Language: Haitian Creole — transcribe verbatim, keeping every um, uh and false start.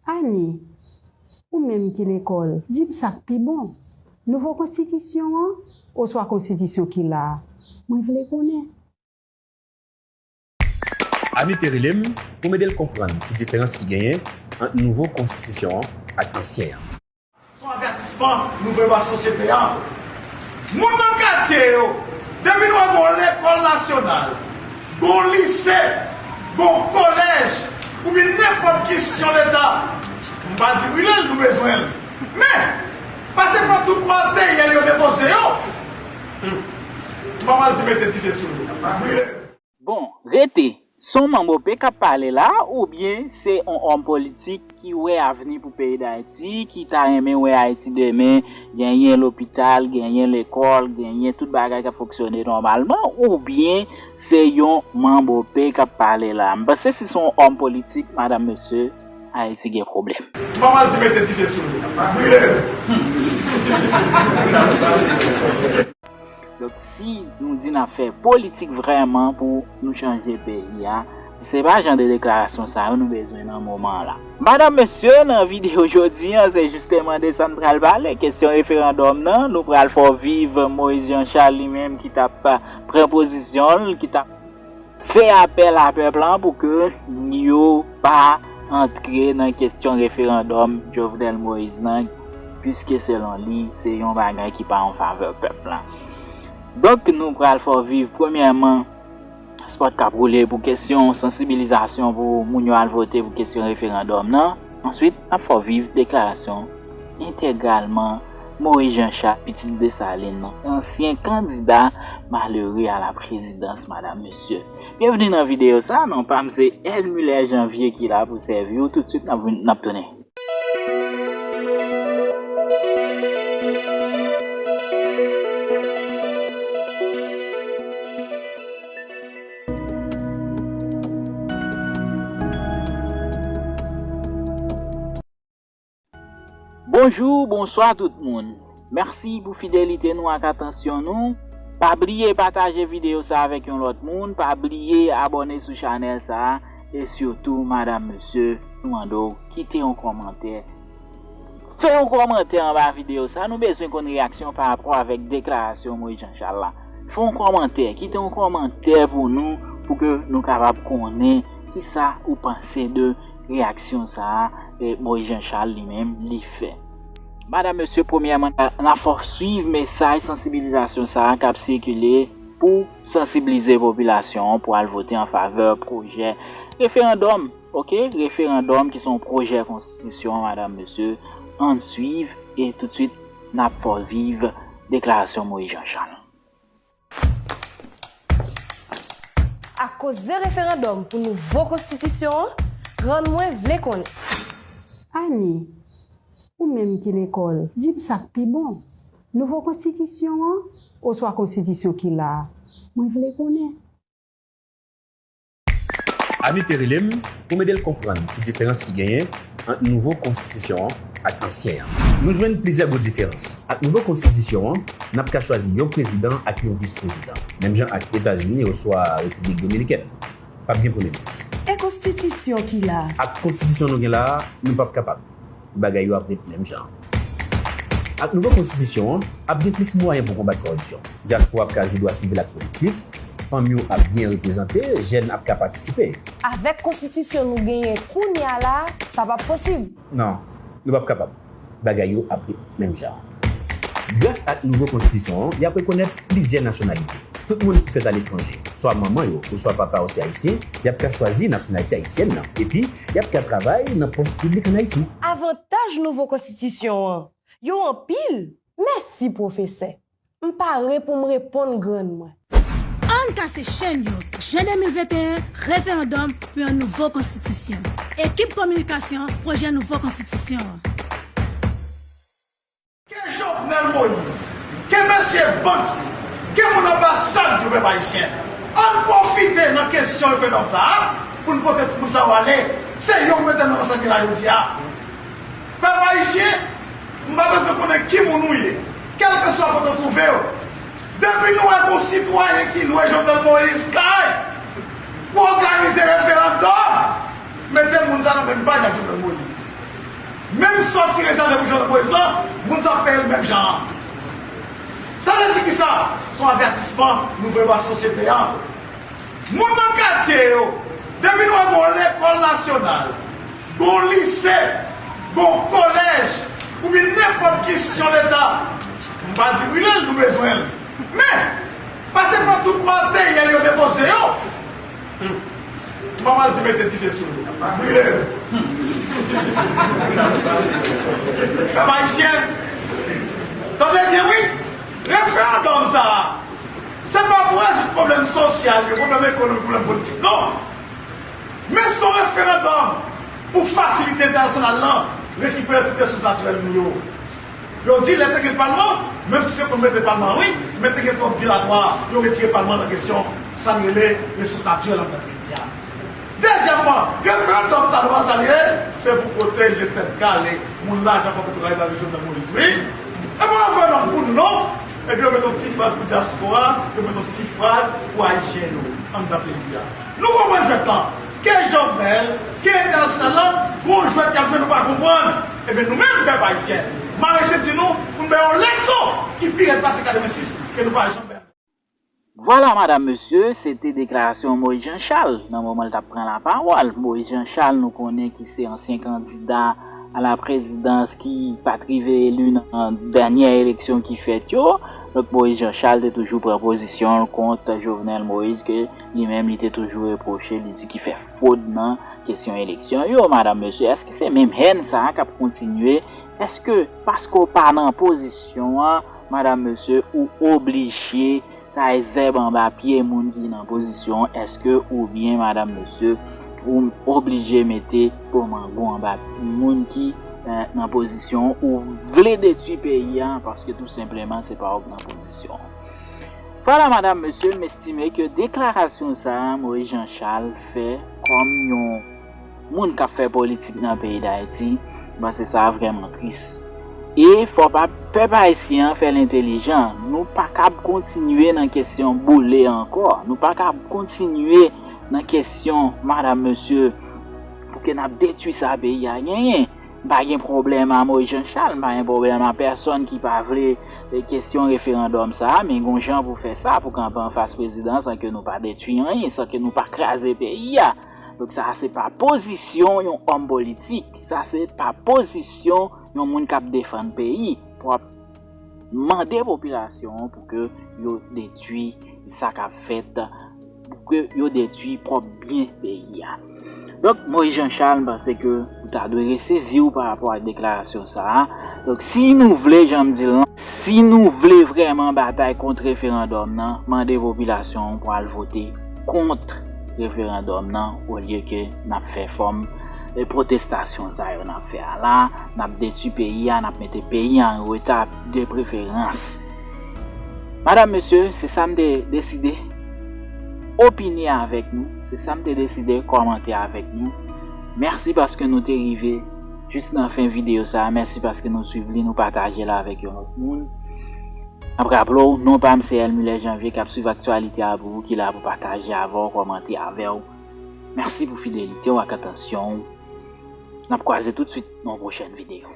Ani, ou menm ki lekòl, di m sa k pi bon, nouvo konstitisyon an oswa konstitisyon ki la a? Mwen vle konnen. Ami te rele m pou m ede l konprann ki diferans ki genyen ant nouvo konstitisyon an ak ansyen an. Se yon avètisman nou voye ba sosyete a. Moun nan katye yo, depi nou wè gon lekòl nasyonal, gon lise, gon kolèj, oubyen nenpòt enstitisyon leta, m pa di brile l, nou bezwen l. Men, pase pran tout materyèl yo depoze yo, m pa pral di mete dife sou yo. Brile l. Bon, rete, se yon manbo pe k ap pale la oubyen se yon òm politik ki wè avni pou peyi Dayiti, ki ta renmen wè Ayiti demen genyen lopital, genyen lekòl, genyen tout bagay k ap fonksyone nòmalman oubyen se yon manbo pe k ap pale la? M panse si se yon òm politik, madanm mesye, Ayiti gen pwoblèm. M pa pral di mete dife sou yo. Brile l. Donk si nou di n ap fè politik vrèman pou nou chanje peyi a, se pa jan de deklarasyon sa yo nou bezwen nan moman an la. Madanm mesye, nan videyo jodi a, se jisteman de sa n pral pale, kesyon referandòm nan, nou pral fè w viv Moïse Jean Charles li menm ki t ap pran pozisyon l, ki t ap fè apèl a pèp lan pou ke yo pa antre nan kesyon referandòm Jovenel Moïse nan, piske selon li, se yon bagay ki pa an favè pèp lan. Donk, nou pral fè w viv, premyèman, spòt k ap woule pou kesyon sansibilizasyon pou moun yo al vote pou kesyon referandòm nan. Answit, n ap fè w viv deklarasyon entegralman Moïse Jean Charles, pitit Desalin nan, ansyen kandida malere a la prezidans, madanm, mesye. Byenvni nan videyo sa, non pa m se Elmuler Janvier ki la pou sèvi w, toutswit n ap vin, n ap tounen. Bonjou, bonswa tout moun. Mèsi pou fidelite nou ak atansyon nou. Pa bliye pataje videyo sa avèk yon lòt moun, pa bliye abòne sou chanèl sa, e sitou, madanm, mesye, nou mande w kite yon kòmantè. Fè yon kòmantè anba videyo sa, nou bezwen konn reyaksyon pa rapò avèk deklarasyon Moïse Jean Charles la. Fè yon kòmantè, kite yon kòmantè pou nou, pou ke nou kapab konnen kisa ou panse de reyaksyon sa a, e, Moïse Jean Charles li menm li fè. Madanm, mesye, premyèman, n ap fè w swiv mesaj sansibilizasyon sa a k ap sikile pou sansibilize popilasyon an pou al vote an favè pwojè referandòm, oke? Referandòm ki se yon pwojè konstitisyon, madanm, mesye, ann swiv e toutswit n ap fè w viv deklarasyon Moïse Jean Charles. Ak koze referandòm pou nouvo konstitisyon an, grann mwen vle konnen. Ani, ou menm ki lekòl, di m sa k pi bon, nouvo konstitisyon an oswa konstitisyon ki la a? Mwen vle konnen. Ami te rele m pou m ede l konprann ki diferans ki genyen ant nouvo konstitisyon an ak ansyen an. Nou jwenn plizyè gwo diferans. Ak nouvo konstitisyon an, n ap ka chwazi yon prezidan ak yon vis prezidan, menm jan ak Etazini oswa Repiblik Dominikèn. P ap gen premye minis. E konstitisyon ki la a? Ak konstitisyon nou gen la a, nou p ap kapab. Bagay yo ap ret menm jan. Ak nouvo konstitisyon an, ap gen plis mwayen pou konbat kòripsyon. Dyaspora ap ka jwi dwa sivil ak politik, fanm yo ap byen reprezante, jèn ap ka patisipe. Avèk konstitisyon nou genyen kounye a la a, sa p ap posib. Non, nou p ap kapab. Bagay yo ap ret menm jan. Gras ak nouvo konstitisyon an, y ap rekonèt plizyè nasyonalite. Tout moun ki fèt aletranje, swa manman yo oswa papa yo se ayisyen, y ap ka chwazi nasyonalite ayisyèn nan. Epi, y ap ka travay nan pòs piblik ann Ayiti. Avantaj nouvo konstitisyon an, yo anpil. Mèsi, pwofesè. M pare pou m reponn grann mwen. Ann kase chenn yo. Jen de mil venteyen, referandòm pou yon nouvo konstitisyon. Ekip kominikasyon pwojè nouvo konstitisyon an. Ke Jovenel Moïse, ke mesye bank yo, ke moun anbasad yo, pèp ayisyen, ann pwofite nan kesyon referandòm sa a pou n pote tout moun sa yo ale. Se yo k mete n nan sa n ye la jodi a. Pèp ayisyen, m pa bezwen konnen ki moun ou ye, kèlkeswa kote w twouve w. Depi nou wè gon sitwayen ki lwe Jovenel Moïse kay pou òganize referandòm, mete moun sa nan menm paj ak Jovenel Moïse. Menm sò ki rezève pou Jovenel Moïse lan, moun sa ap peye l menm jan an. Sa vle di kisa? Se yon avètisman nou voye ba sosyete a. Moun nan katye yo, depi nou wè gon lekòl nasyonal, gon lise, gon kolèj, oubyen nenpòt ki enstitisyon leta, m pa di brile l, nou bezwen l. Men, pase pran tout materyèl yo depoze yo. M pa pral di mete dife sou yo. Brile yo. Pèp ayisyen, tande byen wi. Referandòm sa a, se pa pou rezoud pwoblèm sosyal yo, pwoblèm ekonomik, pwoblèm politik, non. Men se yon referandòm pou fasilite entènasyonal lan rekipere tout resous natirèl nou yo. Yo di lè te gen palman, menm si se pou mete palman wi, men te gen twòp dilatwa, yo retire palman nan kesyon sa n rele resous natirèl anndan peyi a. Dezyèmman, referandòm sa nou pa salye, se pou pwoteje tèt kale moun lajan fòk ou travay pa Jovenel Moïse wi. E pa referandòm pou nou non. Epi yo mete yon ti fraz pou dyaspora, yo mete yon ti fraz pou ayisyen yo anndan peyi a. Nou konprann jwèt lan. Ke Jovenel, ke entènasyonal lan, gon jwèt y ap jwe nou pa konprann. Ebyen nou menm pèp ayisyen, mare senti nou pou n bay yon leson ki pi rèd pase katrevensis ke nou pa janm bay. Vwala, madam, mesye, se te deklarasyon Moïse Jean Charles nan moman l t ap pran lapawòl. Moïse Jean Charles, nou konnen ki se ansyen kandida a la prezidans ki pa t rive eli nan dènye eleksyon ki fèt yo. Donk, Moïse Jean Charles te toujou pran pozisyon l kont Jovenel Moïse, ke li menm li te toujou repwoche, li di ki fè fwod nan kesyon eleksyon yo. Madam, mesye, èske se menm hèn sa a k ap kontinye? Èske paske w pa nan pozisyon an, madam, mesye, ou oblije taye zèb anba pye moun ki nan pozisyon an? Èske oubyen, madam, mesye, ou oblije mete pòmangou anba moun ki, eh, nan pozisyon an? Ou vle detwi peyi a paske tou senpleman se pa ou k nan pozisyon an? Vwala, madam, mesye, m estime ke deklarasyon sa a Moïse Jean Charles fè kòm yon moun k ap fè politik nan peyi Dayiti, m panse sa vrèman tris. E fò pa pèp ayisyen an fè l entèlijan. Nou pa kab kontinye nan kesyon boule ankò. Nou pa kab kontinye nan kesyon, madam, mesye, pou ke n ap detwi sa peyi a genyen. M pa gen pwoblèm a Moïse Jean Charles, m pa gen pwoblèm a pèsonn ki pa vle, e, kesyon referandòm sa a, men gon jan pou fè sa, pou kanpe anfas prezidan san ke nou pa detwi anyen, san ke nou pa kraze peyi a. Donk sa se pa pozisyon yon òm politik, sa se pa pozisyon yon moun k ap defann peyi pou ap mande popilasyon an pou ke yo detwi sa k ap fèt, pou ke yo detwi pwòp byen peyi a. Donk, Moïse Jean Charles, m panse ke ou ta dwe resezi w pa rapò ak deklarasyon sa a. Donk, si nou vle, jan m di l lan, si nou vle vrèman batay kont referandòm nan, mande popilasyon an pou al vote kont referandòm nan, olye ke n ap fè fòm, e, pwotestasyon sa yo n ap fè a la, n ap detwi peyi a, n ap mete peyi a an reta de preferans. Madam, mesye, se sa m te deside opine avèk nou, se sa m te deside kòmante avèk nou. Mèsi paske nou te rive jis nan fen videyo sa a. Mèsi paske nou swiv li, nou pataje l avèk yon lòt moun. N ap raple w, non pa m se Elmule Janvier k ap swiv aktyalite a pou ou, ki la pou pataje avè w, kòmante avè w. Mèsi pou fidelite w ak atansyon w. N ap kwaze toutswit nan yon pwochèn videyo.